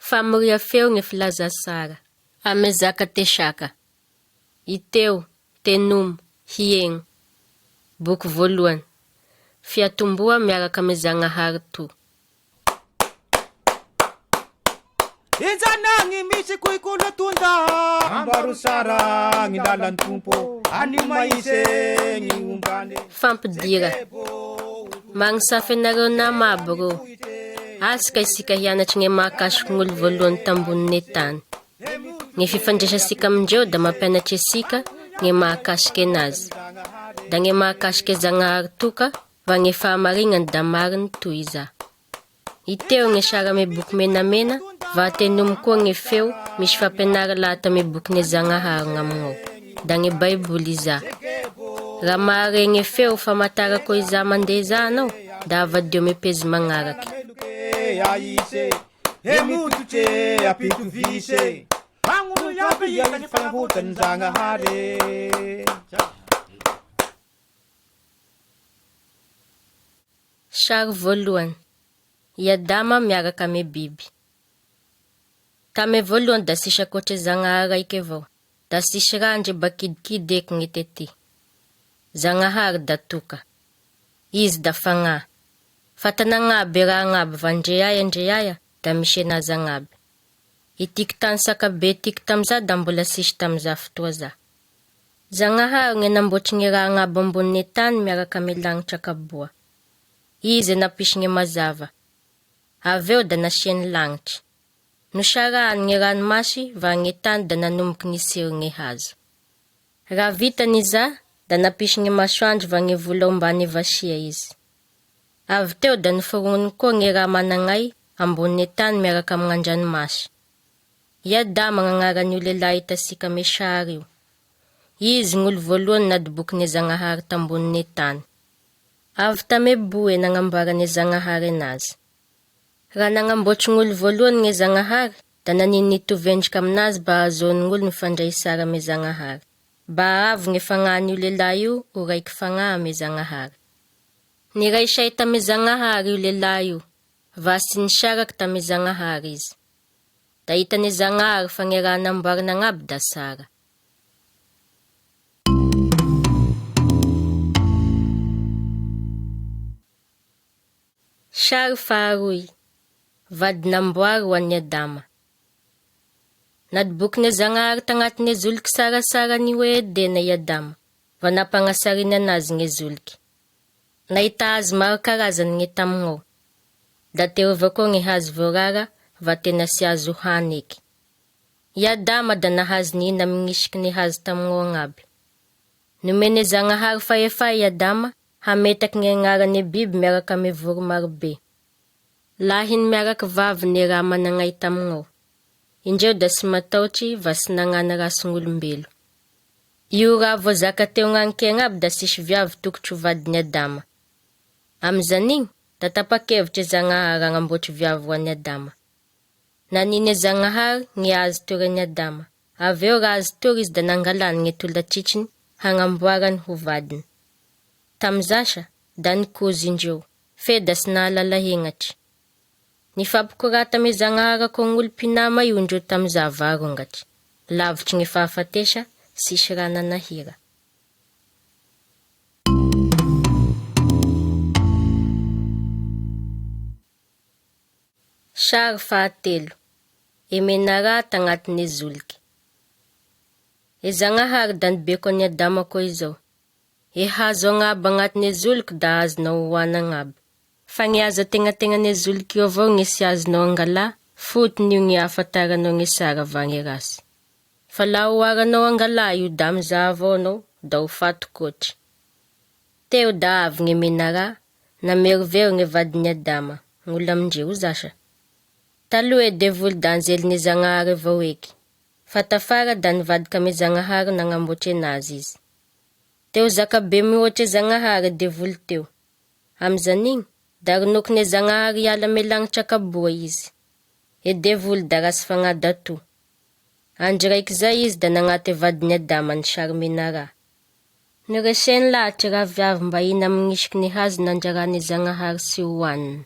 Famoria feo gny filaza sara. Amezaka Tesaka. Iteo, Tenomo, Hiegno. Boky voalohany. Fiatomboha miaraka amy Zagnahary to. Injanagny misy koikolo tonda. Ambaro tsara gny lalan'ny Tompo, anio mahitsy gny ombane. Fampidira. Magnisafy anareo nama aby rô. Asika isika hianatry gny mahakasiky gn'olo voalohany tambonine tany. Gny fifandraisasika amindreo da mampianatry asika gny mahakasiky anazy. Da gny mahakasiky Zagnahary toka va gny fahamarignany da mariny toy iza. Iteo gny sary amy boky menamena va tenomy koa gny feo misy fampianara laha amy bokin'i Zagnahary gn'amignao. Da gny Baiboly iza. Raha mahare gny feo famantarako iza mandeha iza anao, da avadio amy pezy magnaraky. Sary voalohany, I Adama miaraka amy biby. Tamy voalohany da sisy ankoatry Zagnahary raiky avao, da sisy raha ndre ba kidikidy eky gny tety. Zagnahary da toka. Izy da fagnahy. Fatana agnaby raha agnaby va ndre aia ndre aia da misy anazy agnaby. Itiky tany sakabe tiky tamiza da mbola sisy tamiza fotoa za. Zagnahary gny namboatry gny raha agnaby amboniny tany miaraka amy lagnitra kaboa. Izy nampisy gny mazava. Avy eo da nasiany lagnitry. Nosarahany gny ranomasy va gny tany da nanomboky nisiry gny hazo. Raha vitany iza da nampisy gny masoandro va gny vola ombany vasia izy. Avy teo da niforognony koa gny raha managnay amboniny tany miaraka amy gn'andranomasy. I Adama gn'agnaran'io lehilahy hitasika amy sary io. Izy gn'olo voalohany nadobokiny Zagnahary tamboniny tany. Avy tamy boe nagnamboarany Zagnahary anazy. Raha nagnamboatry gn'olo voalohany gny Zagnahary, da nanino nitovy endrika aminazy mba hahazoan'olo mifandray sara amy Zagnahary. Mba hahavy gny fagnahin'io lehilahy io ho raiky fagnahy amy Zagnahary. Niray say tamy Zagnahary io lehilahy io, va sy nisaraky tamy Zagnahary izy. Da hitany Zagnahary fa gny raha namboarina agnaby da sara. Sary faharoy, vady namboary ho an'i Adama. Nadobokiny Zagnahary tagnatin'ny zoliky sarasara ny hoe Edena i Adama, va nampagnasariny anazy gny zoliky. Nahita hazo maro karazany gny tamignao. Da teo avao koa gny hazo voarara va tena sy azo hany eky. I Adama da nahazo nihina amin'isiky ny hazo tamignao agnaby. Nomene Zagnahary fahefa i Adama hametaky gny agnarany biby miaraka amy voro marobe. Lahiny miaraky vavy ny raha managnay tamignao. Indreo da sy matahotry va sy nagnano rasin'olombelo. Io raha voazaka teo gnanike agnaby da sisy viavy tokotry ho vadin'i Adama. Amizan'igny, da tapa-kevitry Zagnahary hagnamboatry viavy ho an'i Adama. Naniny Zagnahary gny hazo toren'i Adama. Avy eo raha azo tory izy da nangalany gny tolatritriny hagnamboarany ho vadiny. Tamizasa, da nikozy indreo, fe da sy nahalala hegnatry. Nifampikorata amy Zagnahary ako gn'olo mpinama io indreo tamiza varongatry. Lavitry gny fahafatesa, sisy raha nanahira. Sary fahatelo, e menara tagnatin'ny zoliky. E Zagnahary da nibeko an'i Adama koa izao. E hazo agnaby agnatin'ny zoliky da azonao hohany agnaby. Fa gny hazo antegnategnan'ny zoliky io avao gny sy azonao angala, fotony io gny ahafantaranao gny sara va gny rasy. Fa laha oharanao angala io da mizaha avao anao da ho faty koatry. Teo da avy gny menara, namerovero gny vadin'i Adama, gn'olo amindreo zasa. Taloha e devoly da anjelin'i Zagnahary avao eky. Fa tafara da nivadika amy Zagnahary nagnamboatry anazy izy. Teo zakabe mihoatry Zagnahary devoly teo. Amizan'igny, da rinokiny Zagnahary hiala amy lagnitra kaboa izy. E devoly da rasy fagnahy da to. Andro raiky zay izy da nagnaty vadin'i Adama ny sary menara. Noreseny lahatry raha viavy mba hihina amin'isiky ny hazo nandraran'i Zagnahary sy hohaniny.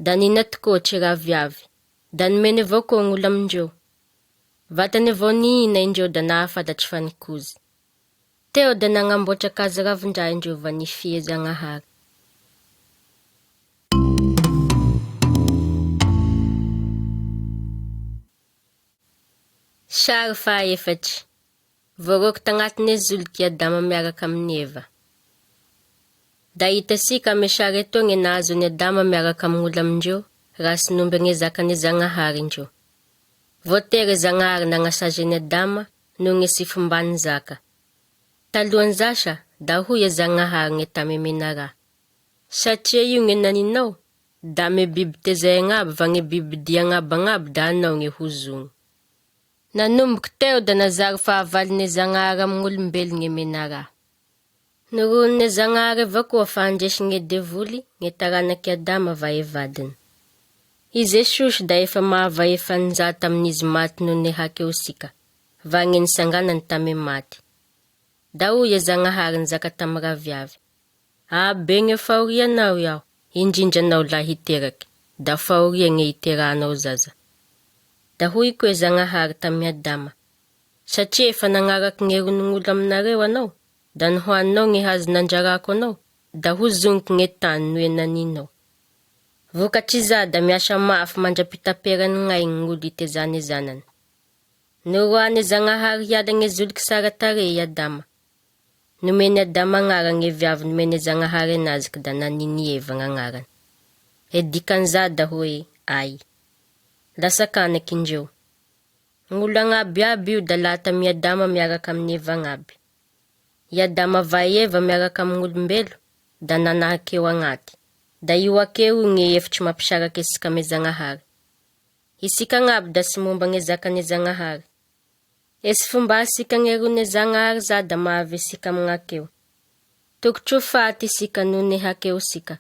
Da nihina tokoatry raha viavy. Da nomeny avao koa gn'olo amindreo. Vatany avao nihina indreo da nahafantatry fa nikozy. Teo da nagnamboatra kazo ravin-draha indreo va nifia Zagnahary. Sary fahaefatry. Voaroaka tagnatin'ny zoloky i Adama miaraka amin'i Eva. Da hitasika amy sary etoa ny nahazo an'i Adama miaraka amin'olo amindreo raha sy nomby ny zakan'i Zagnahary indreo. Voatery Zagnahary nagnasazy an'i Adama noho ny tsy fombany zaka. Talohan'ny zasa da hoy i Zagnahary ny tamy menara. Satria io ny naninao, da amy biby tezay agnaby va ny biby dia agnaby agnaby da anao ny hozogno. Nanomboky teo da nazary fahavalon'i Zagnahary amin'olombelogny menara. Noronin'i Zagnahary avao koa fa handresin'ny devoly ny taranak'i Adama va e vadiny. I Jesosy da efa mahavaefa an'izà tamin'izy maty noho ny hakeosika, va ny nisanganany tamy maty. Da hoy i Zagnahary nizaka tamy raviavy. Abe ny fahorianao iaho, indrindra anao lahy hiteraky, da fahoria ny hiterahanao zaza. Da hoy koa i Zagnahary tamy Adama. Satria efa nagnaraky ny ronon'olo aminareo anao, da nohaninao ny hazo nandrarako anao, da hozoniko ny tany no enaninao. Vokatr'iza da miasa mafy mandra-pitaperan'ny gn'aign'olo hitezany zanany. Noroan'i Zagnahary hiala ny zoloky sara tarehy i Adama. Nomeny Adama agnarany viavy nomeny Zagnahary anazy ka da naniny Eva gn'agnarany. E dikan'iza da hoe ay. Lasa kanaky indreo. Gn'olo agnaby aby io da laha tamy Adama miaraka amin'ny Eva agnaby. I Adama va Eva miaraka amin'olombelo da nanahakeo agnaty. Da io akeo ny efitry mampisaraky isika amy Zagnahary. Isika agnaby da tsy momba ny zakan'i Zagnahary. Esy fomba asika ny rony Zagnahary za da mahavy isika amin'akeo. Tokotro faty isika noho ny hakeosika.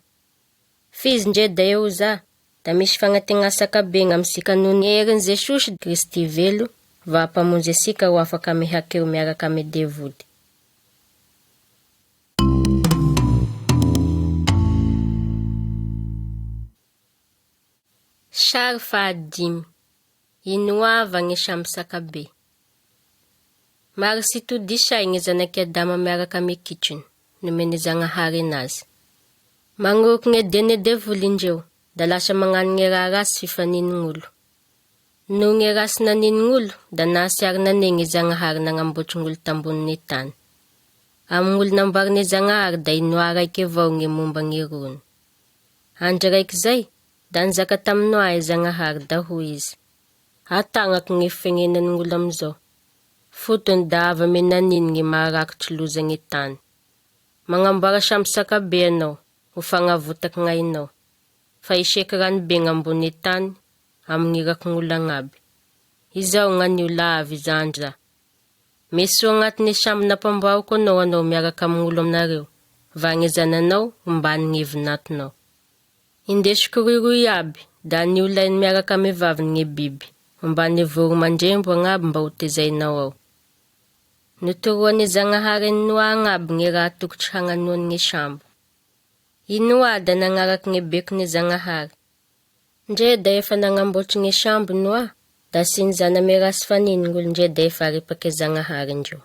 F'izy ndre da eo za, da misy fagnategnasaka be gn'amisika noho ny herin'i Jesosy Kristy velo va hampamonjy asika ho afaka amy hakeo miaraka amy devoly. Sary fahadimy. Inoava ny samy be. Maro sy todisay ny zanak'i Adama miaraka amy kitrony, nomeny Zagnahary anazy. Magnoroky ny dian'ny devoly indreo, da lasa magnano ny raha ratsy fifanin'olo. Noho ny ratsy nanin'olo, da nahasiary nanegny Zagnahary nagnamboatry gn'olo tambonin'ny tany. Amin'olo namboarin'i Zagnahary da inoa raiky avao ny momba ny rony. Andro raiky zay, da nizaka tamy Noa i Zagnahary da hoy izy. Atagnako ny fiainan'olo amizao. Fotony da avy amy naniny ny maharakitry loza ny tany. Magnamboara samby sakabe anao, ho fagnavotaky gn'ainao. Fa iseky rano be gn'ambony tany, amin'ny irakin'olo agnaby. Izao gn'anio lavy izandra. Meso agnatin'ny sambo nampamboariko anao anao miaraka amin'olo aminareo, va ny zananao ombany ny vinatonao. Indesiko roiroy aby, da ny olainy miaraka amy vaviny ny biby, ombany voro mandrembo agnaby mba ho tezainao ao. Notoroan'i Zagnahary an'i Noa agnaby ny raha tokotry hagnanoany ny sambo. I Noa da nagnaraky ny bekon'i Zagnahary. Ndre da efa nagnamboatry ny sambo Noa, da sy ny zaname rasy fanin'olo ndre da efa ripaky Zagnahary indreo.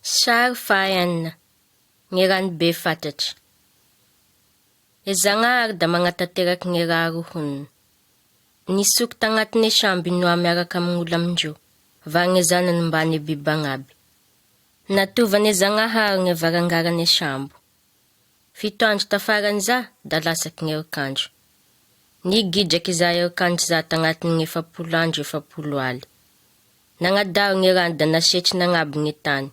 Sary fahaenina. Ny ranobe fatratra. E Zagnahary da magnatanteraky ny raha rohoniny. Nisoky tagnatin'ny sambo i Noa miaraka amin'olo amindreo, va ny zanany mbany biby agnaby. Natovany Zagnahary ny varangarany sambo. Fito andro tafaran'iza da lasaky ny herikandro. Nigidraky za herikandro za tagnatin'ny 40 andro 40 aly. Nagnadaro ny rano da nasetry nagnaby ny tany.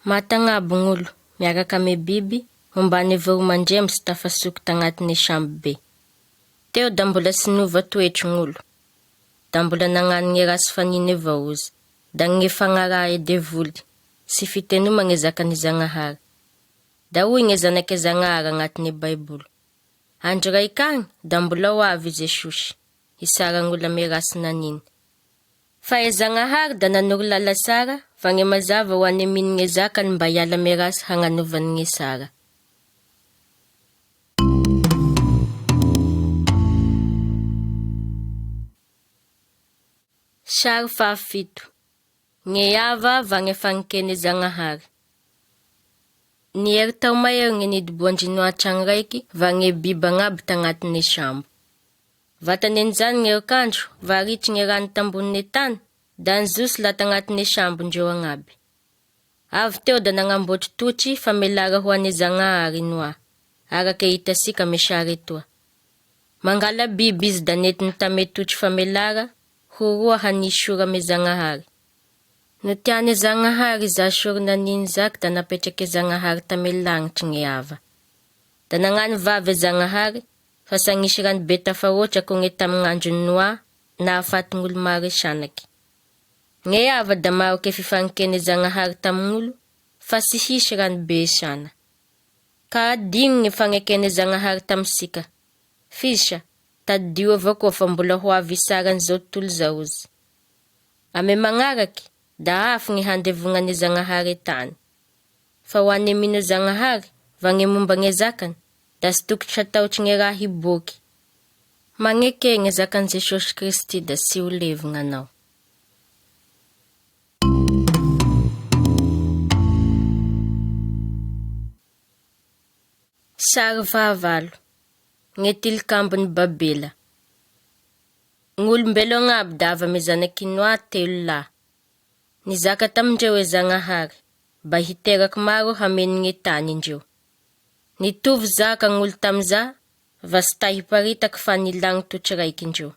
Maty agnabo gn'olo miaraka amy biby ombany voro mandrembo sy tafasoky tagnatin'ny sambo be. Teo da mbola tsy niova toetry gn'olo. Da mbola nagnano ny ratsy faniny avao izy. Da ny fagnaraha devoly sy fitenoma ny zakan'i Zagnahary. Da hoy ny zanak'i Zagnahary agnatin'ny Baiboly. Andro raiky agny da mbola ho avy i Jesosy, hisara gn'olo amy ratsy naniny. Fa e Zagnahary da nanoro lala sara, vagne mazava ho ane mino gne zakany mba hiala ame rasy hagnanovany gne sara. Sary fahafito. Gne hava vagne fagnekene Zagnahary. Niery tao mahery gne nidoboan-dry Noa tragno raiky vagne biby agnaby tagnatine sambo. Vatany an'izany gny herikandro, varitry gny rano tambonine tany, da nizoso laha tagnatine sambondreo agnaby. Avy teo da nagnamboatry totry famelara ho ane Zagnahary i Noa, arake hitasika ame sary etoa. Mangala biby izy da nentiny tame totry famelara, ho roa hanisy ame Zagnahary. Notiane Zagnahary iza soro naniny zaky da napetrake Zagnahary tame lagnitry gny ava. Da nagnano vavy Zagnahary, fa sa nisy rano be tafahoatra ko gne tamign'andron'i Noa, nahafaty gn'olo maro isanaky. Gne ava da maro ke fifankene Zagnahary tamign'olo, fa tsy hisy rano be isana. Ka adino gny fagnekene Zagnahary tamisika. Fisa, tadidio avao koa fa mbola ho avy isaran'izao tontolo zao izy. Ame magnaraky, da afo gny handevognane Zagnahary tany. Fa ho ane mino Zagnahary, va gne momba gne zakany, da tsy tokotry hatahotry gne raha hiboaky. Magneke gne zakan'i Jesosy Kristy da tsy ho levognanao. Sary fahavalo. Gne tilikambon'i Babela. Gn'olombelo agnaby da avy ame zanak'i Noa telo lahy. Nizaka tamindreo e Zagnahary, mba hiteraky maro hameno gne tany indreo. Nitovy zaka gn'olo tamiza, va sy ta hiparitaky fa nilagno totry raiky indreo.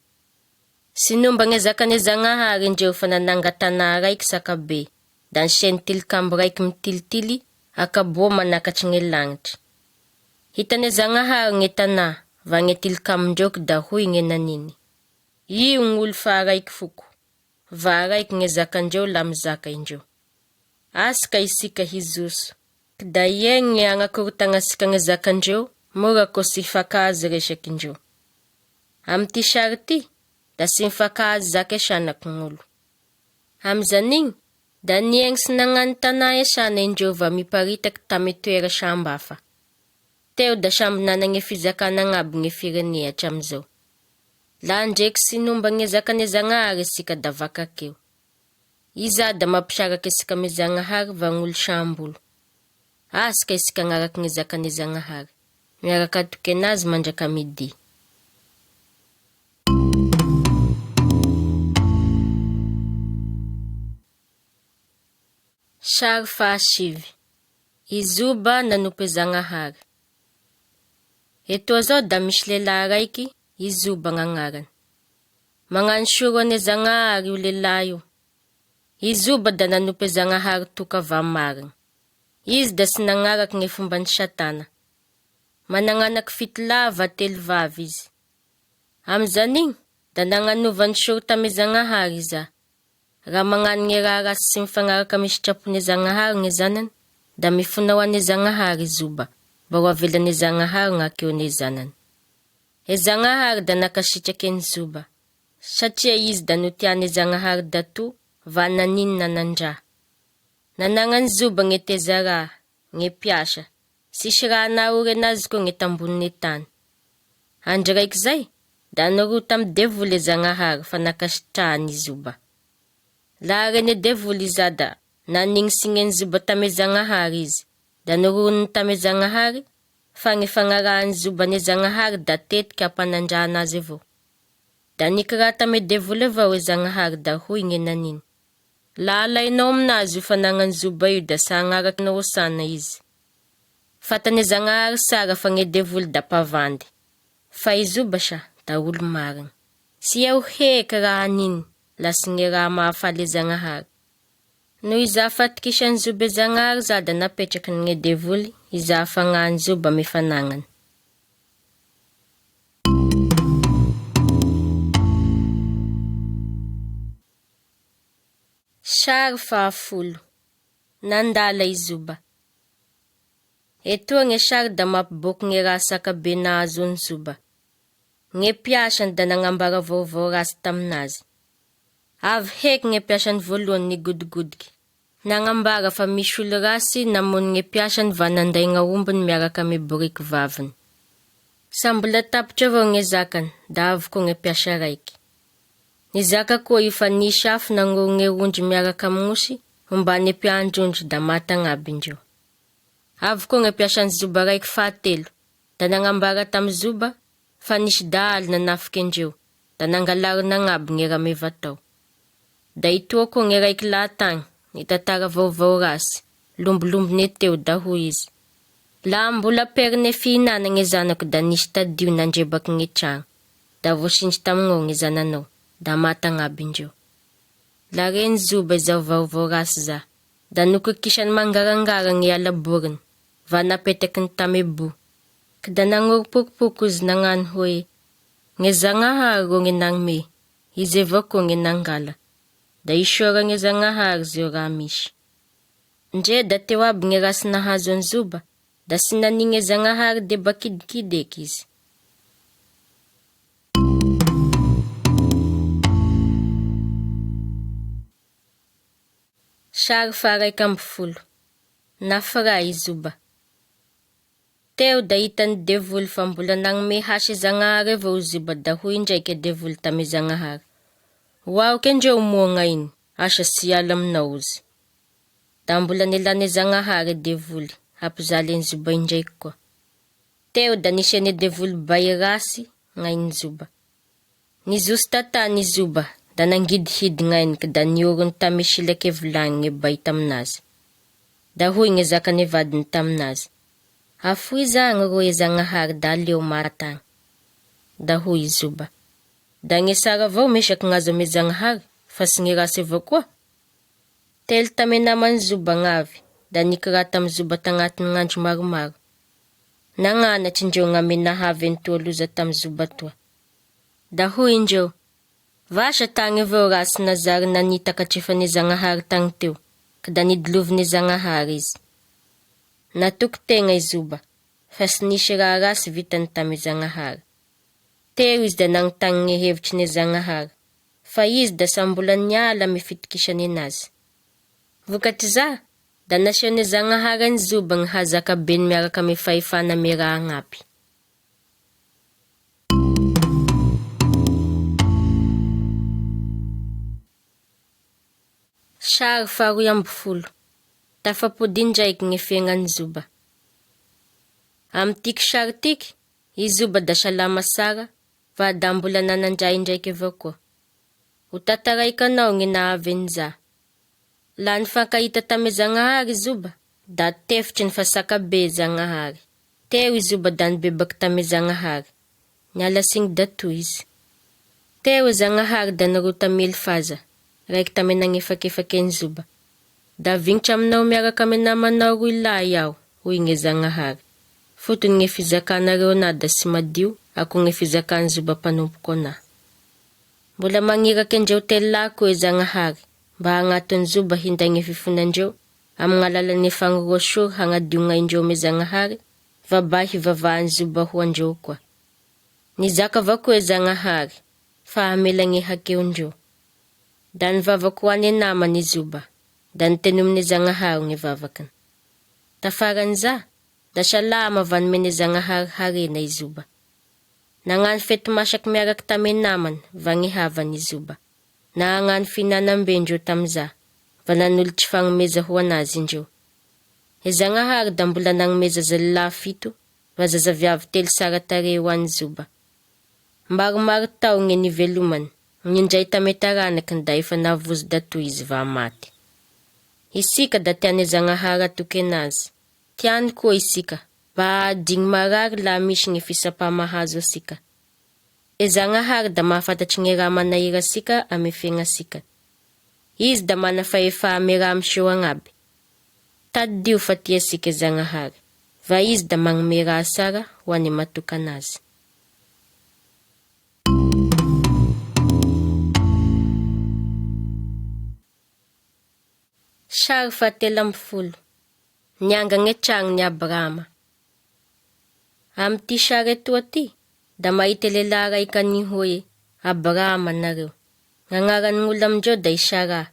Sy nomba gne zakane Zagnahary indreo fa nananga tanà raiky sakabe, da niseny tilikambo raiky mitilitily, akaboa manakatry gne lagnitry. Hitane Zagnahary gne tanà, va gne tilikambondreo da hoy gne naniny. Io gn'olo fa raiky foko, va raiky gne zakandreo la mizaka indreo. Asika isika hizoso, da iegny gne agnakorotagnasika gne zakandreo, mora ko sy hifankahazo resakindreo. Amy ty sary ty, da sy mifankahazo zaka esanaky gn'olo. Amizanigny, da niegny sy nagnano tanà esana indreo va miparitaky tamy toera samby hafa. Teo da samby nanagny fizakana agnaby gne firene hatramizao. Laha ndreky sy nomba gne zakane Zagnahary isika da vakakeo. Iza da mampisaraky isika ame Zagnahary va gn'olo samby olo. Asika isika agnaraky gne zakane Zagnahary. Miaraka atoky anazy mandraka midi. Sary fahasivy. Izoba nanompo Zagnahary. Etoa zao da misy lehilahy raiky, Izoba gn'agnarany. Magnano soro ane Zagnahary io lehilahy io. Izoba da nanompo Zagnahary toka va marigny. Izy da tsy nagnaraky gne fomban'ny satana. Managnanaky fito lahy va telo vavy izy. Amizanigny, da nagnanovany soro tame Zagnahary iza. Raha magnano gne raha ratsy sy mifagnaraka amy sitrapone Zagnahary gne zanany, da mifona ho ane Zagnahary Izoba, mba ho avelane Zagnahary gn'akeone zanany. E Zagnahary da nakasitraky an'i Zoba, satria izy da notiane Zagnahary dato va nanino nanandraha. Nanagnany Zoba gne tezara, gne mpiasa, sisy raha nahory anazy koa gne tambonine tany. Andro raiky zay, da noroa tamy devoly e Zagnahary fa nakasitrahany Zoba. Laha rene devoly iza da nanigny signeny Zoba tame Zagnahary izy, da norohony tame Zagnahary, fa gne fagnarahany Zoba ne Zagnahary da tetiky ampanandrahana azy avao. Da nikiraha tame devoly avao e Zagnahary da hoy gne naniny. Laha alainao aminazy io fanagnany Zoba io da sa agnarakinao osana izy. Fatane Zagnahary sara fa gne devoly da mpavandy. Fa i Zoba sa da olo marigny. Tsy eo heky raha aniny, lasy gne raha mahafaly Zagnahary. Noho iza fatokisan'i Zoba Zagnahary za da napetraky gne devoly iza fagnahany Zoba ame fanagnany. Sary fahafolo. Nandala i Zoba. Etoa gne sary da mampiboaky gne raha sakabe nahazo an'i Zoba. Gne mpiasany da nagnambara vaovao ratsy taminazy. Avy heky gne mpiasany voalohany nigodigodiky. Nagnambara fa misy olo rasy namono gne mpiasany va nanday gn'aombiny miaraka ame boriky vaviny. Samy mbola tapitra avao gne zakany da avy koa gne mpiasa raiky. Nizaka koa io fa nisy afo nagnoro gne ondry miaraka amign'osy ombane mpiandry ondry da maty agnaby indreo. Avy koa gne mpiasan'i Joba raiky fahatelo da nagnambara tamy Joba fa nisy dahalo nanafiky andreo da nangalariny agnaby gne rameva tao. Da itoa koa gne raiky lahy tagny nitantara vaovao rasy, lombolombone teo da hoy izy, Laha mbola aperine fihinana gne zanako da nisy tadio nandrebaky gne tragno, da voasindry tamignao gne zananao, da maty agnaby indreo. La reny Joba izao vaovao rasy za, da nokikisany mangarangara gne alaboriny, va napetakiny tame bo. K'da nagnoroporopoko izy nagnano hoe, Gne Zagnahary ro gne nagnome, izy avao koa gne nangala. Da isaoragna Zagnahary zeo raha misy. Ndre da teo aby gne rasy nahazo an'i Joba, da sy nanigne Zagnahary deba kidikidy eky izy. Sary faha-11. Nafra i Joba. Teo da hitan'ny devoly fa mbola nagnome hasy Zagnahary avao i Joba da hoy indraiky e devoly tamy Zagnahary, Ho aho ke ndreo moagna iny, asa tsy hiala aminao izy. Da mbola nelane Zagnahary e devoly hampijaly an'i Joba indraiky koa. Teo da nisy ane devoly bay rasy gn'ain'i Joba. Nizoso tatany i Joba da nangidihidy gn'ainy da niorony tamy silake vilagny gne bay taminazy. Da hoy gne zakane vadiny taminazy, Afoiza agny rô e Zagnahary da aleo maty agny. Da hoy i Joba, Da gne sara avao mesaky gn'azo ame Zagnahary, fa tsy gne rasy avao koa? Telo tame naman'i Joba gn'avy, da nikiraha tamy Joba tagnatin'ny gn'andro maromaro. Nagnanatry indreo gn'ame nahavy an'itoa loza tamy Joba toa. Da hoy indreo, Vasa tagny avao raha tsy nazary nanitaka hatrefane Zagnahary tagny teo, k'da nidilovine Zagnahary izy. Natoky tegna i Joba, fa tsy nisy raha rasy vitany tamy Zagnahary. Teo izy da nagnontany gne hevitrine Zagnahary, fa izy da samy mbola niala amy fitokisany anazy. Vokatr'iza, da nasehone Zagnahary an'i Joba gny hazakabeny miaraka amy fahefana amy raha agnaby. Sary faharoy ambifolo. Tafapody indraiky gny fiaignan'i Joba. Amy tiky sary tiky, i Joba da salama sara, fa da mbola nanan-dray indraiky avao koa. Ho tantaraiky anao gny nahavy an'iza. Laha nifankahita tamy Zagnahary i Joba, da tefitry ny fasaka be Zagnahary. Teo i Joba da nibebaky tamy Zagnahary. Niala signy da toy izy. Teo Zagnahary da niroa tamy Elifaza, raiky tamy nagnefakefaky an'i Joba. Da vignitra aminao miaraka amy namanao roy lahy aho, hoy gne Zagnahary. Fotony gne fizakanareo anahy da tsy madio, ako gne fizakan'i Joba mpanompoko anahy. Mbola magniraky andreo telo lahy koa i Zagnahary, mba hagnato Joba hinday gne fifonandreo, amy gn'alalan'ny fagnoroa soro hagnadio gn'aindreo ame Zagnahary, va ba hivavahan'i Joba ho andreo koa. Nizaka avao koa i Zagnahary, fa hamela gne hakeondreo. Da nivavaky ho an'ny namany i Joba, da nitenomine Zagnahary gny vavakiny. Tafaran'iza, da salama va nomene Zagnahary harena i Joba. Nagnano fety masaky miaraky tamy namany va gny havany i Joba. Nagnano fihinanam-be indreo tamiza, va nanolotry fagnomeza ho anazy indreo. E Zagnahary da mbola nagnomeza zalilahy fito, va zazaviavy telo sara tarehy ho an'i Joba. Maromaro tao gne nivelomany, nindray tame taranakiny da efa navozo da toy izy va maty. Isika da tiany Zagnahary atoky anazy. Tiany koa isika, mba hahadigny marary laha misy gne fisapa mahazo asika. E Zagnahary da mahafantatry gne raha manahira asika ame fiaignasika. Izy da mana fahefa ame raha miseho agnaby. Tadidio fa tia asika Zagnahary, va izy da magnome raha sara ho an'ny matoky anazy. Sary faha-13. Niangana tragnon'i Abrahama. Amy ty sary etoa ty, da mahita lehilahy raiky anio hoe Abrahama nareo. Gn'agnaran'olo amindreo da i Saraha.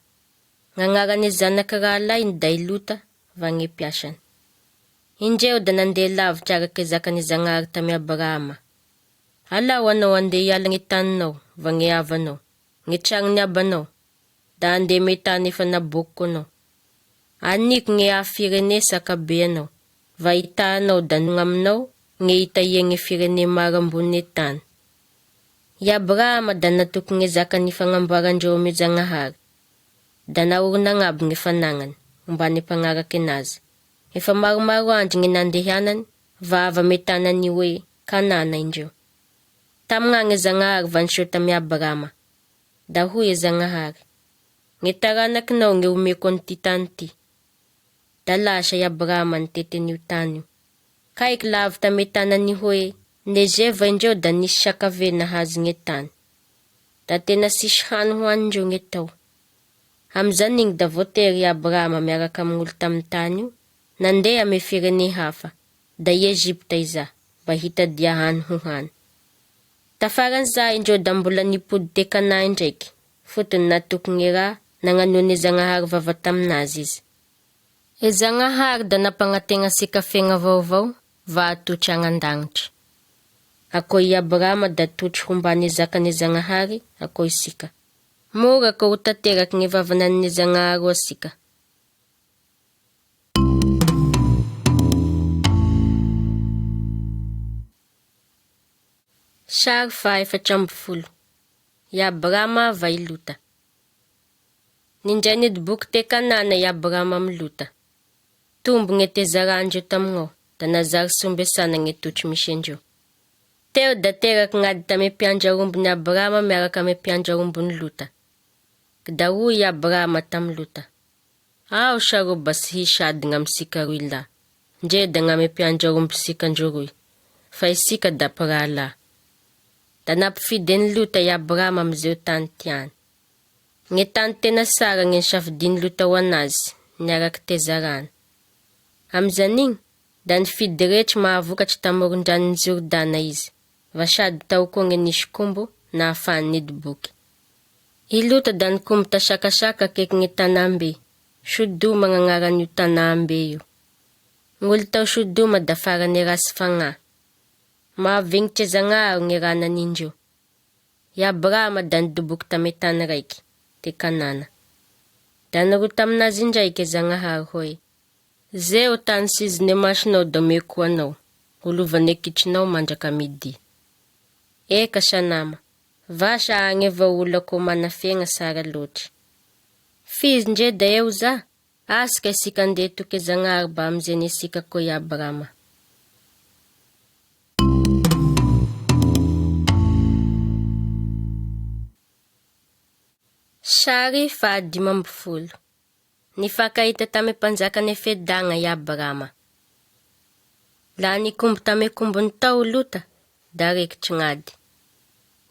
Gn'agnarane zanaky rahalahiny da i Lota va gne mpiasany. Indreo da nandeha lavitry arake zakane Zagnahary tamy Abrahama. Alao anao handeha hiala gne taninao va gne havanao, gne tragnon'ny abanao, da handeha ame tany efa nabokiko anao. Aniko gne hahafirene sakabe anao, va hitahanao da gn'aminao gne hitahia gne firene maro ambone tany. I Abrahama da natoky gne zaka nifagnamboarandreo ame Zagnahary, da nahorina agnabo gne fanagnany, ombane mpagnaraky anazy. Efa maromaro andro gne nandehanany, va avy ame tanany hoe Kanana indreo. Tamignagny e Zagnahary va niseho tamy Abrahama. Da hoy e Zagnahary, Gne taranakinao gne omeko an'ity tany ty. Da lasa i Abrahama nitety an'io tany io. Kaiky lavo tame tanany hoe Negeva indreo da nisy sakave nahazo gne tany. Da tena tsisy hany hoanindreo gne tao. Amizan'igny da voatery i Abrahama miaraka amin'olo tamy tany io nandeha ame firene hafa, da i Egypta iza, mba hitadia hany ho hany. Tafaran'izay indreo da mbola nipody te Kanà indraiky, fotony natoky gne raha nagnanoane Zagnahary vava taminazy izy. E Zagnahary da nampagnategna antsika fiaigna vaovao va hatotry agny an-dagnitry. Akô i Abrahama da totry hombane zakane Zagnahary akô isika. Mora akô ho tanteraky gne vavananine Zagnahary ho asika. Sary faha 14. I Abrama va i Lota. Nindray nidoboky te Kanana i Abrama amy Lota. Tombo gne tezarandreo tamignao, da nazary sombesana gne totry misy andreo. Teo da teraky gn'ady tamy mpiandry aombin'i Abrama miaraka amy mpiandry aombin'i Lota. Da hoy i Abrama tamy Lota, Ao saro ba tsy hisy ady gn'amisika roy lahy, ndre da gn'amy mpiandry aombisika ndreo roy, fa isika da mpirahalahy. Da nampifidy an'i Lota i Abrama amizeo tany tiany. Gne tany tena sara gne nisafidin'i Lota ho anazy, niaraky tezarany. Amizan'igny, da nifidy retry mahavokatry tamoron-dranon'i Jordana izy, va sady tao koa gne nisy kombo nahafahany nidoboky. I Lota da nikombo tasakasaka akaiky gne tanàmbe, Sodoma gn'agnaran'io tanàmbe io. Gn'olo tao Sodoma da farane ratsy fagnahy. Mahavignitry Zagnahary gne raha nanindreo. I Abrahama da nidoboky tame tany raiky, te Kanana. Da niroa taminazy indraiky Zagnahary hoe, Zeo tany sizine masonao da omeko ho anao, ho lovane kitronao mandraka midi. Eka sanama, vasa agny avao olo akô mana fiaigna sara loatry. F'izy ndre da eo za, asika isika andeha toke Zagnahary ba amizeny isika koa i Abrahama. Sary faha 15. Nifankahita tamy mpanjakan'i Fedagna i Abrama. Laha nikombo tamy kombony tao Lota, da rekitry gn'ady.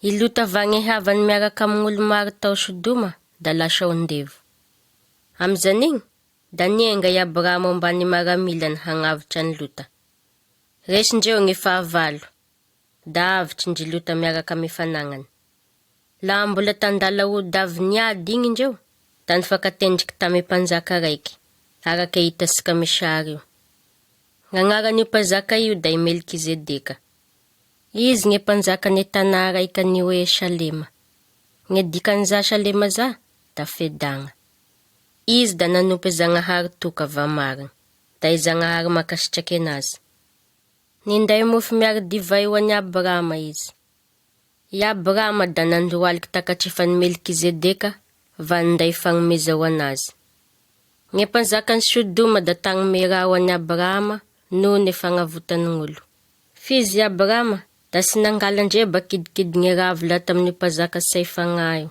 I Lota vagny havany miaraka amin'olo maro tao Sodoma da lasa ondevo. Amizan'igny, da nienga i Abrama ombany maramilany hagnavotry an'i Lota. Resindreo gny fahavalo, da avotry ndry Lota miaraka amy fanagnany. Laha mbola tandala hody avy niady igny indreo, da nifankatendriky tamy mpanjaka raiky, araka hitasika amy sary io. Gn'agnaran'io mpanjaka io da i Melkizedeka. Izy gne mpanjakan'ny tanà raiky anio hoe Salema. Gne dikan'iza Salema za da fedagna. Izy da nanompo Zagnahary toka va marigny, da i Zagnahary mankasitraky anazy. Ninday mofo miaro divay ho an'i Abrahama izy. I Abrahama da nandohaliky takatrefan'i Melkizedeka va ninday fagnomeza ho anazy. Gne mpanjakan'i Sodoma da tagnome raha ho an'i Abrahama noho ny fagnavotan'olo. F'izy i Abrahama da tsy nangala ndre kidikidy gne raha avy laha tamin'io mpanjaka say fagnahy io.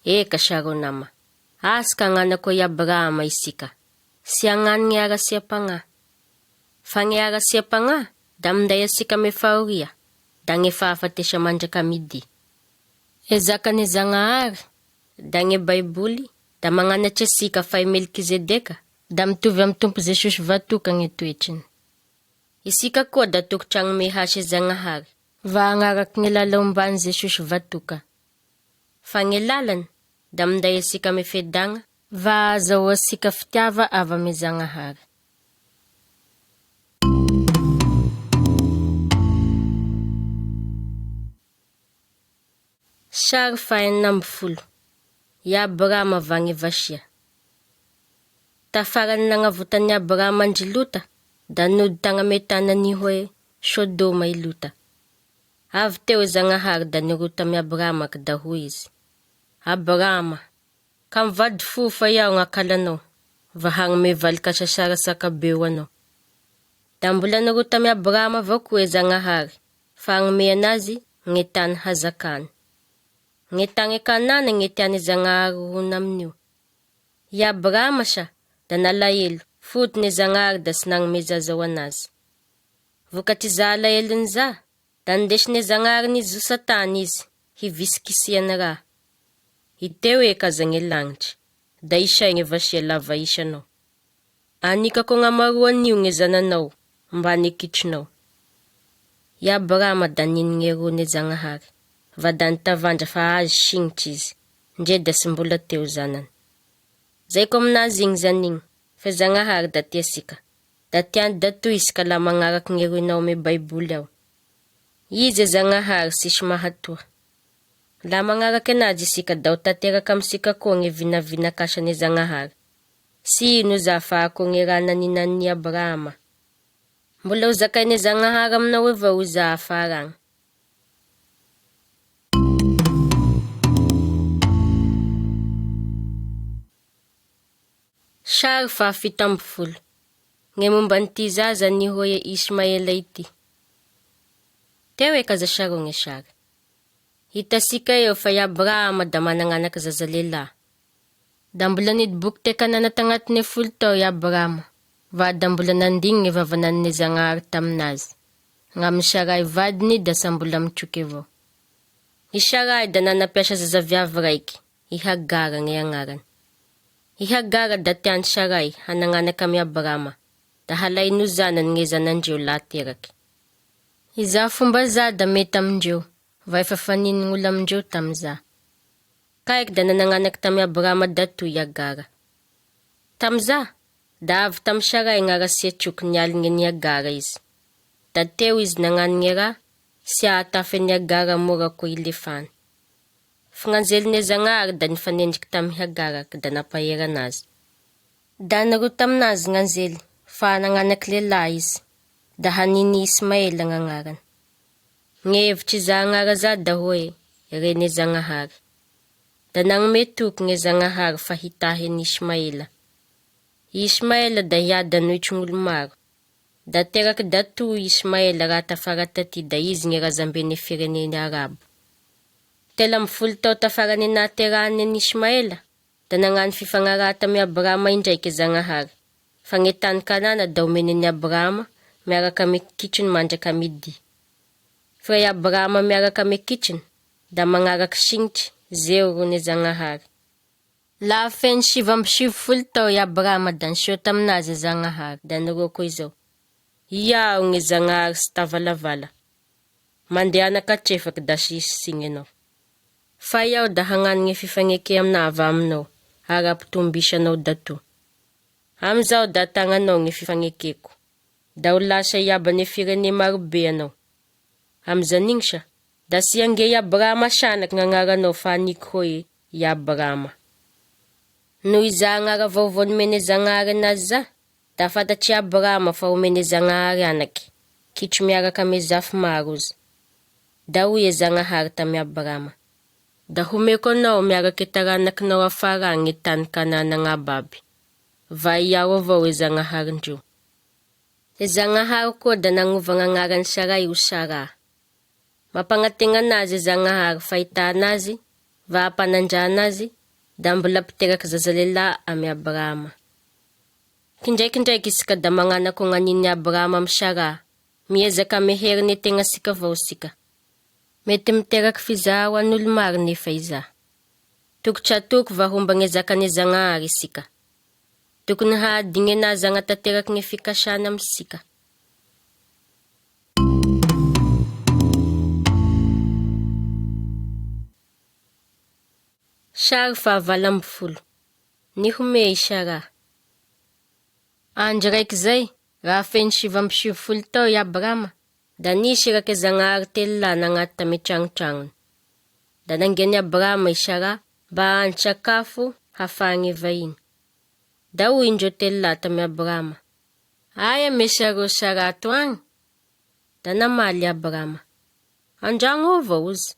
Eka saro nama, asika agnano koa i Abrahama isika. Sy hagnano gne harasiam-pagnahy. Fa gne harasiam-pagnahy da minday asika ame fahoria, da gne fahafatesa mandraka midi. E zakane Zagnahary, da gne Baiboly, da magnanatry asika fa i Melkizedeka da mitovy amy Tompo Jesosy vatoka gne toetriny. Isika koa da tokotry hagnome hasy Zagnahary, va hagnaraky gne lala ombany Jesosy vatoka. Fa gny lalany da minday antsika amy fiadagna va ahazahoantsika fitiava avy amy Zagnahary. Sary faha 16. I Abrahama va gny Vasia. Tafaran'ny nagnavotan'i Abrahama an-dry Lota, da nody tagny amy tanany hoe Sodoma i Lota. Avy teo i Zagnahary da niroho tamy Abrahama ka da hoy izy, Abrahama, ka mivady fo fa iaho gn'akalanao, va hagnome valin-kasasara sakabe ho anao. Da mbola niroho tamy Abrahama avao koa i Zagnahary, fa hagnome anazy gne tany hazakany. Gne tagny Kanana gne tian'i Zagnahary ho amin'io. I Abrahama sa da nalahelo, fotony i Zagnahary da tsy nagnome zaza ho anazy. Vokatr'iza alahelon'iza, da nindesine Zagnahary nizosa tany izy, hivisikisiany raha. Hiteo eka aza gne lagnitry, da isay gne vasia lava isanao. Anikako agnamaroan'io gne zananao, mbany kitronao. I Abrahama da nino gne rone Zagnahary, va da nitavandra fa azo signitry izy, ndre da tsy mbola teo zanany. Zaiko aminazy igny zany igny, fa Zagnahary da tia sika. Da tiany da toy isika laha magnaraky gne roinao ame Baiboly ao. Izy e Zagnahary tsisy mahatoa. Laha magnaraky anazy isika da ho tanteraka amintsika koa gne vinavinakasane Zagnahary. Tsy ino za fa ako gne raha naninan'i Abrahama. Mbola ho zakaine Zagnahary aminao avao iza afara agny. Sary faha 17. Gne momba an'ity zaza nihoe Ismaela ity. Teo eka aza sarogny sary. Hitasika eo fa i Abrahama da managnanaky zaza lehilahy. Da mbola nidoboky te Kanana tagnatiny 10 tao i Abrahama. Va da mbola nandigny gne vavananine Zagnahary taminazy. Gn'amy Saray vadiny da samy mbola mitroky avao. I Saray da nanampiasa zaza viavy raiky, i Hagara gne agnarany. I Hagara da tiany Saray hanagnanaky amy Abrahama, da halainy ho zanany gne zanandreo lahy teraky. Iza fomba za da mety amindreo, va efa faninon'olo amindreo tamiza. Kaiky da nanagnanaky tamy Abrahama da toy i Hagara. Tamiza, da avy tamy Saray gn'arasia troky nialigny an'i Hagara izy. Da teo izy nagnano gne raha, sy hahatafy an'i Hagara mora koa ilefany. Fa gn'anjeline Zagnahary da nifanendriky tamy Hagara ka da nampahery anazy. Da niroho taminazy gn'anjely, fa nagnanaky lehilahy izy, da haniny Ismaela gn'agnarany. Gne hevitry za agnara za da hoe rene Zagnahary. Da nagnome toky gne Zagnahary fa hitahy an'i Ismaela. Ismaela da hiady hanohitry gn'olo maro. Da teraky da toy Ismaela raha tafara taty da izy gne razambene firenena Arabo. 13 tao tafarany nahaterahany an'i Ismaela, da nagnano fifagnaraha tamy Abrahama indraiky Zagnahary. Fa gne tany Kanana da omen'ny Abrahama miaraka amy kitrony mandraka midi. Fa i Abrahama miaraka amy kitrony da magnaraky signitry zeo rone Zagnahary. Laha feno 99 tao i Abrahama da niseho taminazy Zagnahary da niroko izao. Iaho gne Zagnahary sy tavalavala. Mandehana katrefaky da sisy signy anao. Fa iaho da hagnano gne fifagnekea amina avy aminao ary ampitombisa da to. Amizao da tagnanao gne fifagnekeko. Da ho lasa iabane firene marobe anao. Amizan'igny sa da sy ange i Abrahama sanaky gn'agnaranao fa aniko hoe i Abrahama. Noho iza agnara vaovao nomene Zagnahary anazy za, da fantatry Abrahama fa omene Zagnahary anaky, kitro miaraka ame zafy maro izy. Da hoy e Zagnahary tamy Abrahama. Da homeko anao miaraky taranakinao afara agny gne tany Kanana agnaby aby. Va iaho avao e Zagnaharindreo. E Zagnahary koa da nagnova gn'agnarany Saray ho Saraha. Mampagnategna anazy e Zagnahary fa hitaha anazy, va hampanandra anazy, da mbola mpiteraky zaza lehilahy amy Abrahama. Kindraikindraiky isika da magnano ako gn'aniny Abrahama amy Saraha, miezaka ame heriny tegnasika avao isika. Mety miteraky fizaha ho an'olo maro nefa iza. Toko tsy atoko va homba gne zakane Zagnahary isika. Tokony hahadigny anazy hagnatanteraky gne fikasana aminsika. Sary faha-18. Nihomehy i Saraha. Andro raiky zay, raha feno 99 tao i Abrama, da nisy irake Zagnahary telo lahy nagnaty tamy tragnotragnony. Da nangian'i Abrama i Saraha mba hahandro sakafo hafahagne vahiny. Da hoy indreo telo lahy tamy Abrama, Aia misy areo Saraha ato agny? Da namaly i Abrama, Andragno ao avao ozy.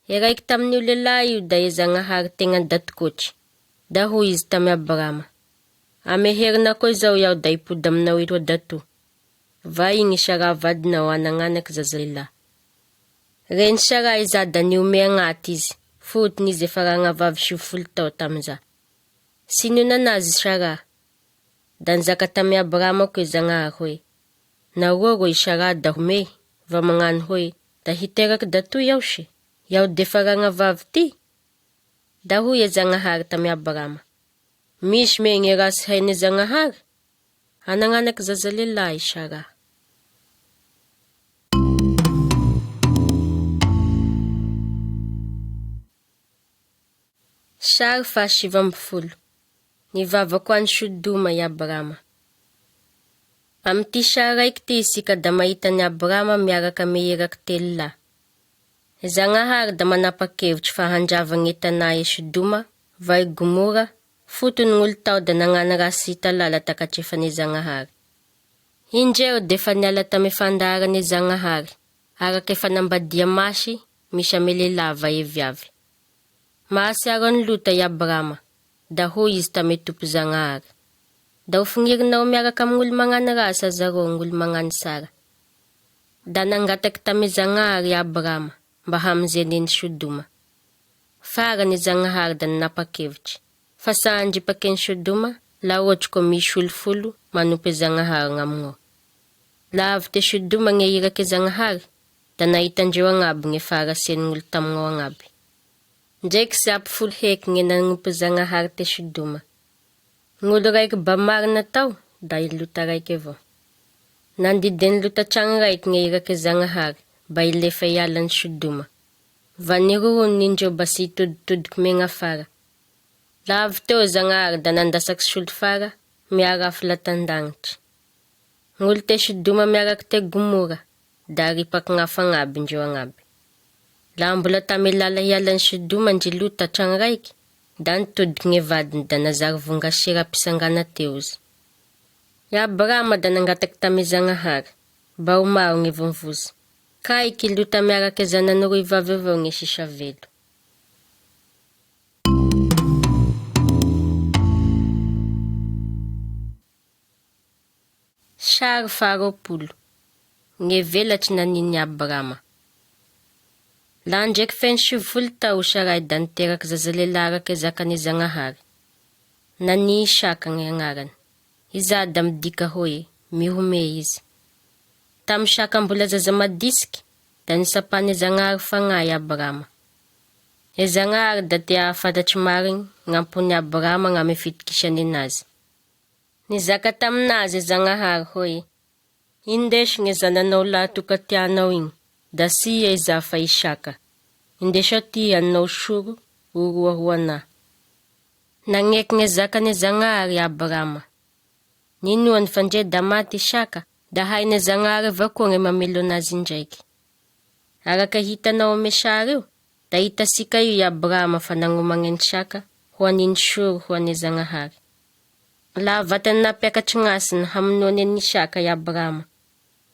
E raiky tamin'io lehilahy io da e Zagnahary tegna datokotry. Da hoy izy tamy Abrama, Ame herinako izao iaho da hipody aminao iroa dato. Va igny Saraha vadinao hanagnanaky zaza lehilahy. Reny Saraha iza da nihomehy agnaty izy, fotony izy efa ragnavavy 90 tao tamiza. Sy nionana azy Saraha. Da nizaka tamy Abrama koa i Zagnahary hoe, Naroa rô i Saraha da homehy, va magnano hoe, Da hiteraky dato iaho se, iaho defa ragnavavy ty? Da hoy e Zagnahary tamy Abrama, Misy me gne raha tsy haine Zagnahary? Hanagnanaky zaza lehilahy i Saraha. Sary faha-19. Nivavaka ho an'i Sodoma i Abrama. Amin'ity sary raiky ity isika da mahita an'i Abrama miaraka ame iraky telo lahy. Zagnahary da manapa-kevitry fa handrava gne tanà i Sodoma va i Gomora, fotony gn'olo tao da nagnano raha sy hita lala takatrefan'i Zagnahary. Indreo defa niala tamy fandaharan'i Zagnahary, araka e fanambadia masy misy ame lehilahy va e viavy. Mahasiaro an'i Lota i Abrama, da hoy izy tamy Tompo Zagnahary, Da ho fognirinao miaraka amin'olo magnano raha sa zareo gn'olo magnano sara? Da nangataky tamy Zagnahary i Abrama mba hamonjeny an'i Sodoma. Farany Zagnahary da nanapa-kevitry, fa sa handripaky an'i Sodoma laha ohatry koa misy olo folo manompo e Zagnahary gn'amignao. Laha avy te Sodoma gne iraky Zagnahary, da nahita andreo agnaby gne faharasian'olo tamignao agnaby. Ndraiky sy ampy folo heky gne nanompo Zagnahary te Sodoma. Gn'olo raiky ba marina tao, da i Lota raiky avao. Nandidy an'i Lota tragno raiky gne iraky Zagnahary mba hilefa hiala an'i Sodoma. Va nirohonindreo mba sy hitoditodiky megna afara. Laha avy teo Zagnahary da nandasaky solifara miaro afo latandagnitry. Gn'olo te Sodoma miaraky te Gomora da ripaky gn'afo agnaby indreo agnaby. Laha mbola tamy lala hiala an'i Sodoma ndry Lota tragno raiky, da nitodiky gne vadiny da nazary vonga sera-pisangana teo izy. I Abrama da nangataky tamy Zagnahary, mba ho maro gne vonvozy. Kaiky Lota miaraky zanany roy vavy avao gne sisa velo. Sary faha-20. Gne velatry nanin'i Abrama. Laha ndraiky feno 90 tao Saray da niteraky zaza lehilahy araky zakan'i Zagnahary. Nani Isaka gny agnarany. Iza da midika hoe mihomehy izy. Tamy Isaka mbola zaza madisiky, da nisapan'i Zagnahary fagnahy Abrama. E Zagnahary da te hahafantatry marigny gn'ampon'i Abrama gn'amy fitokisany anazy. Nizaka taminazy Zagnahary hoe, Indesy gne zananao lahy toka tianao igny, da sy ia iza fa Isaka. Indeso aty haninao soro oroa ho anahy. Nagneky gne zakan'i Zagnahary Abrama. Ninoany fa ndre da maty Isaka, da hain'i Zagnahary avao koa gne mamelo anazy indraiky. Araka hitanao ame sary io, da hitasika io i Abrama fa nagnomagna an'Isaka ho an'iny soro ho an'i Zagnahary. Laha vatany nampiakatry gn'asiny hamonoany an'Isaka i Abrama,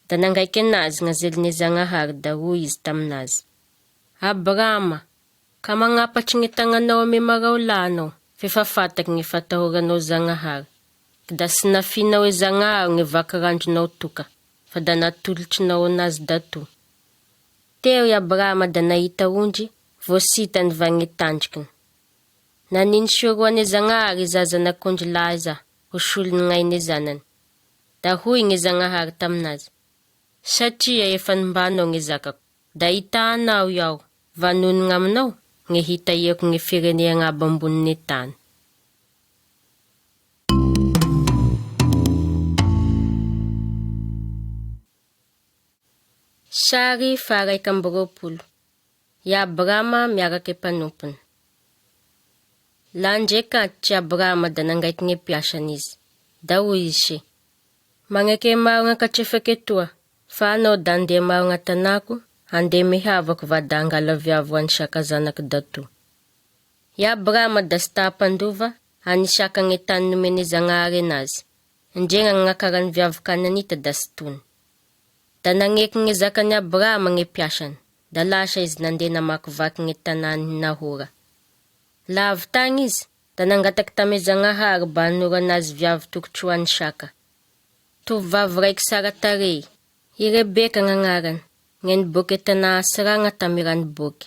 da nangaiky anazy gn'anzelin'i Zagnahary da hoy izy taminazy, Abrama, ka magnapatry gne tagnanao ame marao lahy anao, f'efa fantaky gne fatahoranao Zagnahary. Da sy nafinao e Zagnahary gne vakirandronao toka, fa da natolotrinao anazy dato. Teo i Abrama da nahita ondry, voasitany va gne tandrikiny. Naniny soro ho an'i Zagnahary iza zanak'ondry lahy iza, ho solon'ny gn'ain'i zanany. Da hoy gne Zagnahary taminazy, Satria efa nombanao gne zakako, da hitahanao iaho, va noho gn'aminao, gne hitahiako gne firenea agnabo ambonin'ny tany. Sary faha-21. I Abrama miaraka e mpanompony. Laha ndreky antitry Abrahama da nangaiky gne mpiasany izy. Da hoy izy she, Magneke marina ankatrefaka etoa, fa anao da andeha marina an-tanàko, handeha mihavako va da hangala viavy ho an'i Isaka zanak'i Datoa. I Abrahama da tsy ta hampandova an'i Isaka gne tany nomen'i Zagnahary anazy, ndregna gn'akarany viavy Kananita da tsy tony. Da nagneky gne zakan'i Abrahama gne mpiasany, da lasa izy nandeha namakivaky gne tanàn'i Nahora. Laha avy tagny izy, da nangataky tame Zagnahary mba hanoro anazy viavy tokotry ho an'Isaka. Tovovavy raiky sara tarehy, i Rebeka gn'agnarany, gne niboake tanà Asragna tamy rano boake.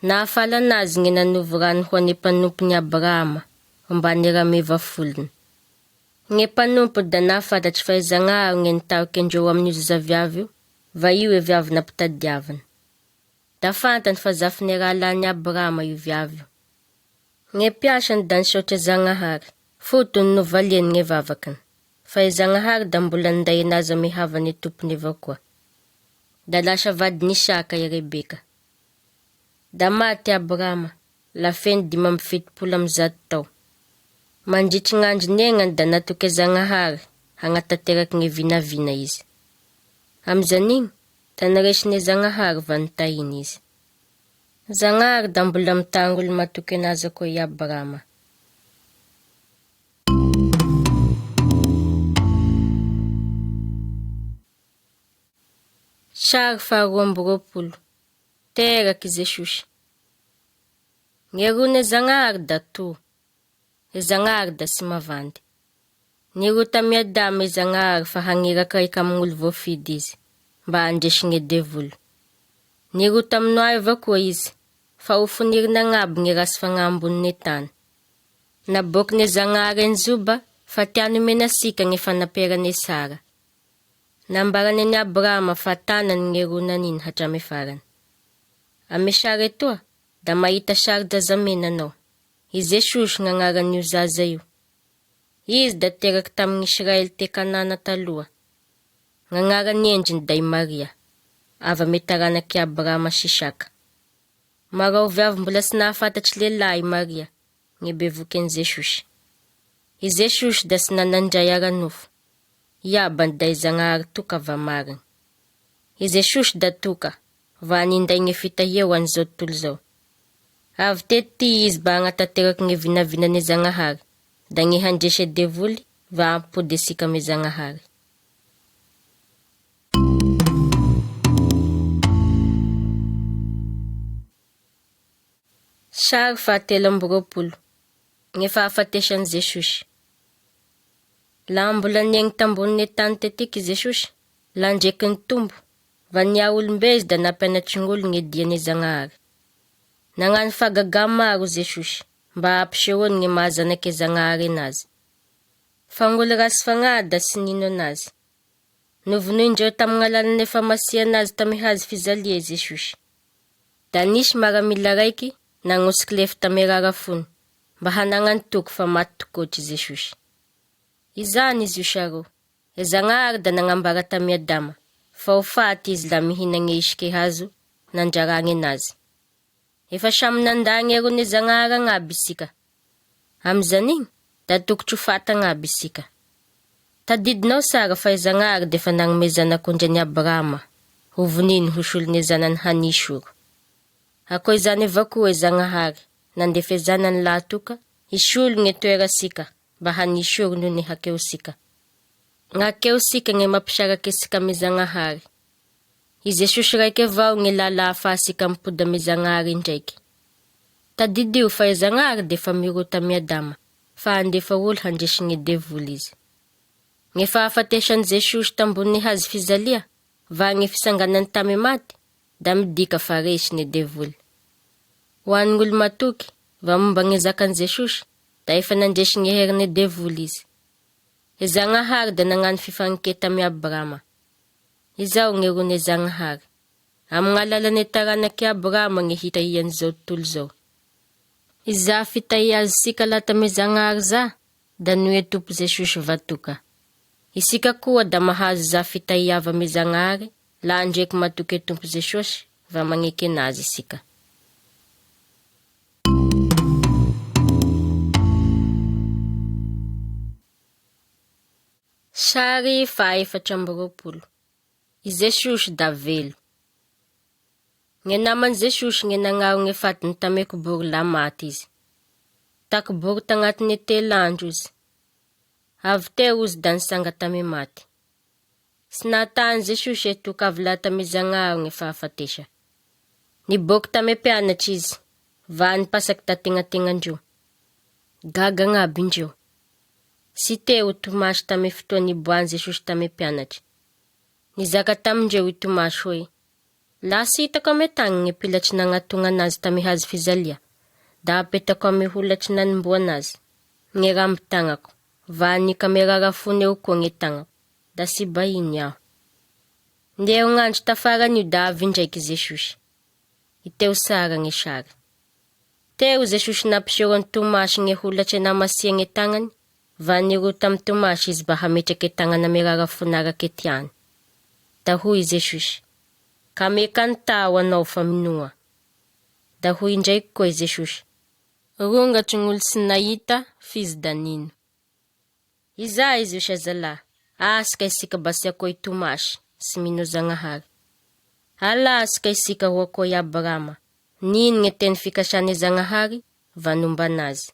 Nahafaly anazy gne nanovo rano ho an'e mpanompon'i Abrahama ombane rameva folony. Gne mpanompo da nahafantatry fa i Zagnahary gne nitariky andreo amin'io zazaviavy io, va io e viavy nampitadiaviny. Da fantany fa zafin'e rahalahin'i Abrahama io viavy io. Gne mpiasany da nisaotra Zagnahary, fotony novaliany gne vavakiny, fa i Zagnahary da mbola ninday anazy ame havan'e tompony avao koa. Da lasa vadin'Isaka i Rebeka. Da maty Abrahama, la feno 175 tao. Mandritry gn'andro niaignany da natoky Zagnahary hagnatanteraky gne vinavina izy. Amizan'igny, da niresine Zagnahary va nitahiny izy. Zagnahary da mbola mitagny olo matoky anazy akoa i Abrahama. Sary faharoa amby roapolo. Teraky Jesosy. Gne rone Zagnahary da to, e Zagnahary da tsy mavandy. Niroa tamy Adama i Zagnahary fa hagniraka raiky amin'olo voafidy izy, mba handresy gne devoly. Niroa tamy Noa avao koa izy, fa ho fonirina agnabo gne ratsy fagnahy ambonin'ny tany. Naboakine Zagnahary an'i Joba fa tiany homena antsika gne fanamperane tsara. Nambarany an'i Abrahama fa tanany gne ronaniny hatramy farany. Amy sary etoa, da mahita sary jazamena anao. I Jesosy gn'agnaran'io zaza io. Izy da teraky tamin'Israely te Kanana taloha. Gn'agnaran'ny endriny da i Maria, avy amy taranak'i Abrahama sy Isaka. Marao viavy mbola tsy nahafantatry lehilahy i Maria, gne bevoken'i Jesosy. I Jesosy da tsy nanan-dray ara-nofo. I abany da i Zagnahary toka va marigny. I Jesosy da toka, va ninday gne fitahia ho an'izao tontolo izao. Avy teto ty izy mba hagnatanteraky gne vinavinan'i Zagnahary, da gne handresy e devoly va hampody antsika ame Zagnahary. Sary faha-23, Gne fahafatesan'i Jesosy. Laha mbola niaigny tambonin'ny tany tetiky i Jesosy, laha ndreky nitombo, va niaha olombe izy da nampianatry gn'olo gne dian'i Zagnahary. Nagnano fahagagà maro Jesosy mba hampisehoany gne maha zanak'i Zagnahary anazy. Fa gn'olo ratsy fagnahy da tsy nino anazy. Novonoindreo tamin'ny alalan'ny famasiana azy tamy hazo fijalia i Jesosy. Da nisy maramila raiky nagnosiky lefy tamy rarafony mba hanagnany toky fa maty tokoatry Jesosy. Izany izy io saro. E Zagnahary da nagnambara tamy Adama fa ho faty izy laha mihinagne isiky hazo nandraragny anazy. Efa samy nandà gny herone Zagnahary agnaby isika. Amizan'igny, da tokotry ho faty agnaby isika. Tadidinao sara fa i Zagnahary de efa nagnome zanak'ondry an'i Abrahama ho voniny ho solon'ny zanany hanisy oro. Akoa izany avao koa i Zagnahary nandefa i zanany lahatoka hisolo gne toerasika mba hanisy oro noho ny hakeosika. Gn'hakeosika gne mampisaraky asika amy Zagnahary. I Jesosy raiky avao gne lala ahafahasika mipody amy Zagnahary indraiky. Tadidio fa i Zagnahary de efa miroa tamy Adama fa handefa olo handresy gne devoly izy. Gne fahafatesan'i Jesosy tambonin'ny hazo fijalia va gne fisanganany tamy maty da midika fa resy gne devoly. Ho an'olo matoky va momba gne zakan'i Jesosy da efa nandresy gne herin'ny devoly izy. I Zagnahary da nagnano fifagneke tamy Abrahama. Izao gne rone Zagnahary. Amin'ny alalan'ny taranak'i Abrahama gne hitahian'izao tontolo izao. Iza fitahia azosika laha tamy Zagnahary za, da noe Tompo Jesosy vatoka. Isika koa da mahazo za fitahiava amy Zagnahary laha ndreky matoky e Tompo Jesosy va magneke anazy isika. Sary faha-24. I Jesosy da velo. Gne naman'i Jesosy gne nagnaro gne fatiny tame kibory lahy maty izy. Takibory tagnatine telo andro izy. Avy teo izy da nisanga tame maty. Tsy nahatany Jesosy e toka avy lahy tame Zagnahary gne fahafatesa. Niboaky tame mpianatry izy, va nipasaky tategnategnandreo. Gaga agnaby indreo. Tsy te ho Tomasy tame fotoa niboahan'i Jesosy tame mpianatry. Nizaka tamindreo i Tomasy hoe, Laha tsy hitako ame tagny gne pilatry nagnatogna anazy tame hazo fizalia, da apetako ame holatry nanomboana azy, gne rambo-tagnako, va aniko ame rarafony eo koa gne tagnako, da tsy bahiny aho. Ndeha gn'andro tafaran'io da avy indraiky Jesosy. Hiteo tsara gne sary. Teo Jesosy nampiseho an'i Tomasy gne holatra namasia gne tagnany, va niroa tamy Tomasy izy mba hametraky e tagnany ame rarafony arake tiany. Da hoy i Jesosy, Ka mekantà ho anao fa minoa. Da hoy indraiky koa i Jesosy, Rongatry gn'olo tsy nahita f'izy da nino. Iza izy io zalahy? Asika isika basiako i Tomasy sy mino Zagnahary. Ala asika isika ho akoa i Abrama, nino gne teny fikasane Zagnahary va nombanazy.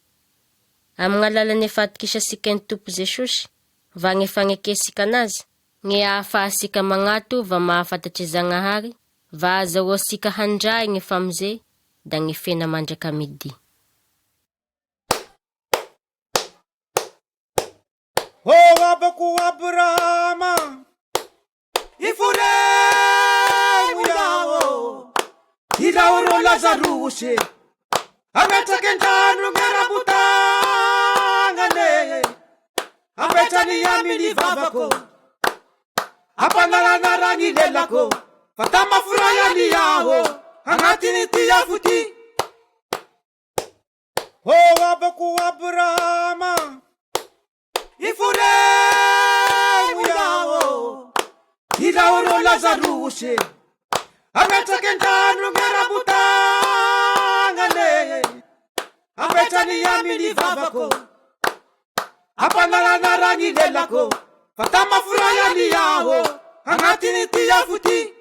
Amy gn'alalane fatokisasika ny Tompo Jesosy, va gne fagnekesika anazy, gne ahafahasika magnato va mahafantatry Zagnahary, va azahoasika handray gne famonje da gne fena mandrakamidy. Oh abako Abrahama, iforeo iaho, irao ro Lazarosy, ametraky an-drano gne rambotagnane, apetrany amin'ny vavako, ampanaranarany lelako, fa tamaforaiany iaho, agnatiny ty afo ty. Oh abako Abrahama, iforeo iaho, irao ro Lazarosy, ametraky an-drano gne rambotagnane, apetrany amin'ny vavako, ampanaranarany lelako, fa tamaforaiany iaho, agnatiny ty afo ty.